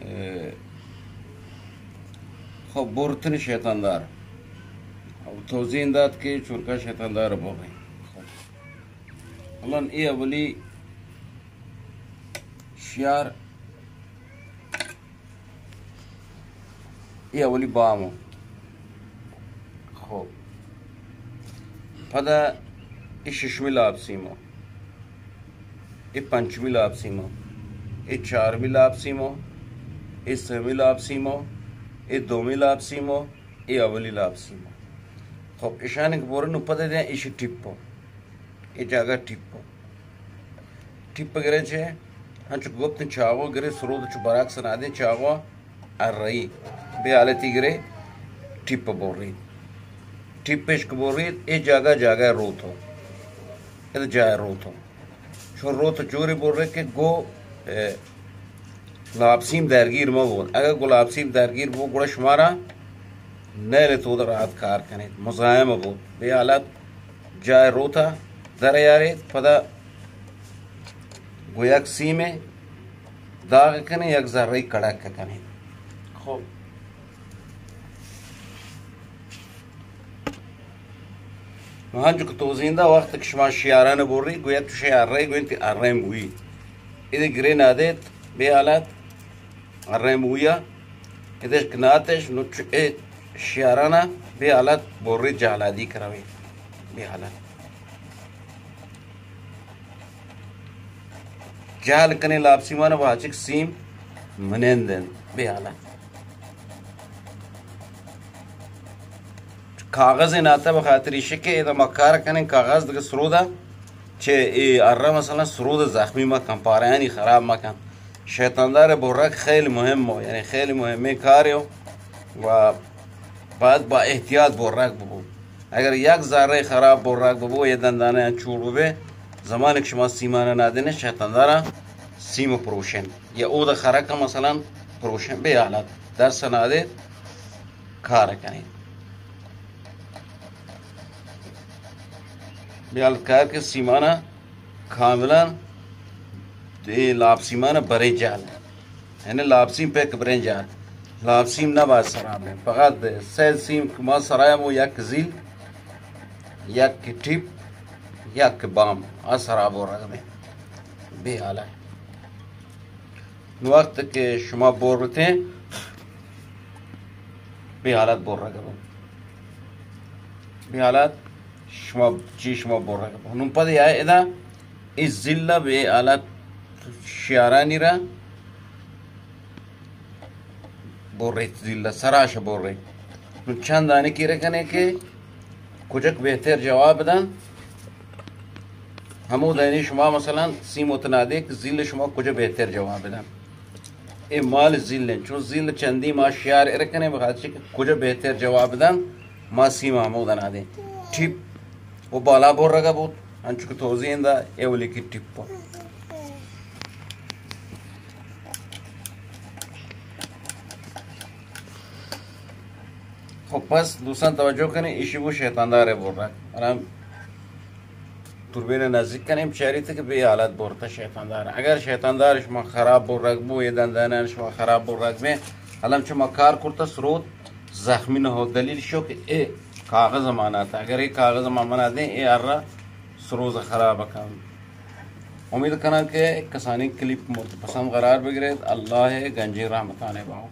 اه، خب، برتن شیطان دار. اب توضیح دات کہ چونکا شیطان دار بوگئے. خب. الان اے اولی شیار، اے اولی بامو. خب. پدا اے ششمی لاپ سیمو، اے پنچمی لاپ سیمو، اے چارمی لاپ سیمو، اے سیمی لاپ سیمو، اے دومی لاپ سیمو، اے اولی لاپ سیمو. خب، اشانی کہ برے نو پدا دیں ایشی ٹیپو. اے جاگہ ٹیپو. ٹیپ گرے چے؟ انچو گپت چاغو گرے سرود چو براک سنادیں چاغو ارئی. بے حالتی گرے ٹیپ بوری. ٹیپ پیش بوری، اے جاگہ جاگہ روتو. اے جاگہ روتو. چو روت جوری برے کہ گو، اے، لاپسیم درگیر مہ بوت. اگہ گو لاپسیم درگیر بو، گڑا شمارا نیل تو در آت کار کنیت، مزاحم بوت. بے حالت جائے روتا در یاریت، پدا گو یک سیمے داغ کنے، یک ذرہ کڑک کنے. خب. نو ہنچو کہ توزیندا وقت کہ شما شیاران بوری، گویا تو شیار رہی گوینتی ارین بوئی. ادے گرے نادیت، بے حالت ارین بویا. ادش کہ ناتش، نو چو اے شیارانا بے حالت بوری جہلادی کروی. بے حالت. جہل کنے لاپسیمانا بہاچک سیم منند انت. بے حالت. کاغذ ناتا بخاطر ایشی کہ ادا ما کار کنیں کاغذ دگہ سرودا چہ اے ارہ مثلاً سرود زخمی مکن، پارہانی خراب مکن. شیطاندار برگ خیلی مہم ہو، یعنی خیلی مہمیں کارے ہو و باید با احتیاط برگ ببو. اگر یک ذرہ خراب برگ ببو، اے دندانہ چوڑ ببے، زمانے کہ شما سیمانا نادنے شیطاندارا سیم پروشن یا اود خرک مثلاً پروشن. بے حالت درس نادے کار کنیں. بے حالت کار کہ سیمانا کاملاً اے لاپسیمانا برے جال. یعنی لاپسیم پہ کبریں جال. لاپسیم نہ باید سراب ہیں. فقط سید سیم کہ ما سرایا مو یک زیل، یک ٹیپ، یک بام، آ سراب و رگمیں. بے حالت. نو وقت کہ شما بورتیں، بے حالت بورگ بو. بے حالت شما چی شما بورگ بو. نو پد یا ادا اے ذلہ بے حالت شیارانی را بوریت، ذلہ سراش بوریت. نو چند آنے کی رکنے کہ کجک بہتر جواب دن. ہمو دینی شما مثلاً سی متنادے کہ زیل شما کجا بہتر جواب بدن. اے مال زیل ہیں، چون زیل چندی ما شیار ارکنے بخاطر کہ کجا بہتر جواب بدن، ما سیم ہمو دنا دیں. ٹیپ و بالا بور رگا بود، انچو کہ توضیح اندا اے ولی کی ٹیپ پر. خب پس دوستان توجہ کنیں، ایشی بو شیطاندار برگ. الان دوربین نزدیک کنیں، بچاری تے کہ بے حالت برتا شیطاندار. اگر شیطاندار شما خراب برگ بو، اے دندانان شما خراب برگ بے، الان شما کار کرتا سرود زخمی نہ ہو. دلیل شو کہ اے کاغذ امانت، اگر اے کاغذ ما منا دیں، اے ارا سروز خراب کن. امید کناں کہ کسانی کلیپ مورد پسند قرار بگرید. اللہ گنجیں رحمتانے باؤ.